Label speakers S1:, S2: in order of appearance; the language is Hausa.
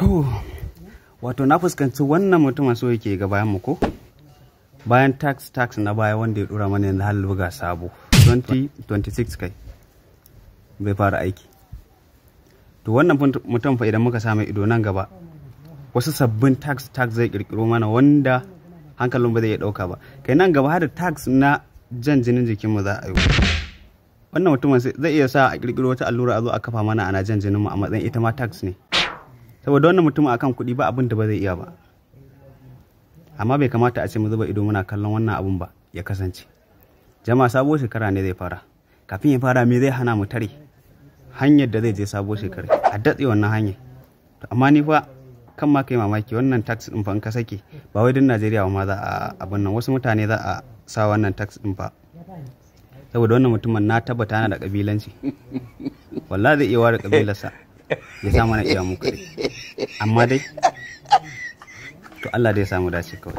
S1: To, wato na fuskanci wannan mutumin so yake ga bayan mu ko? Bayan tax na baya wanda ya dora mana yanzu har buga sabo 2026 kai bai fara aiki. To wannan mutum fa idan muka sa mai ido nan gaba wasu sabbin tax zai kirkiro mana wanda hankalin ba zai iya dauka ba. Kai nan gaba har da tax na jan jinin jikinmu za a yi. Wannan mutumin zai iya sa a kirkiro wata allura a zo a kafa mana ana jan jininmu a matsayin ita ma tax ne. Saboda wannan mutumin akan kuɗi ba abin da ba zai iya ba. Amma bai kamata a ce mu zuba ido muna kallon wannan abun ba ya kasance. Jama'a, sabuwar shekara ne zai fara. Kafin ya fara, me zai hana mu tare hanyar da zai je sabuwar shekara, a datse wannan hanyar? To amma ni fa kan ma kai mamaki, wannan tax din fa in ka sake, ba wai din Najeriya ba ma za a abun nan, wasu mutane za a sa wannan tax din fa. Saboda wannan mutumin na tabbata yana da kabilanci. Wallahi zai iya ware kabilarsa ya sa mana iya mu kaɗai. Amma dai to Allah dai ya samu dace kawai.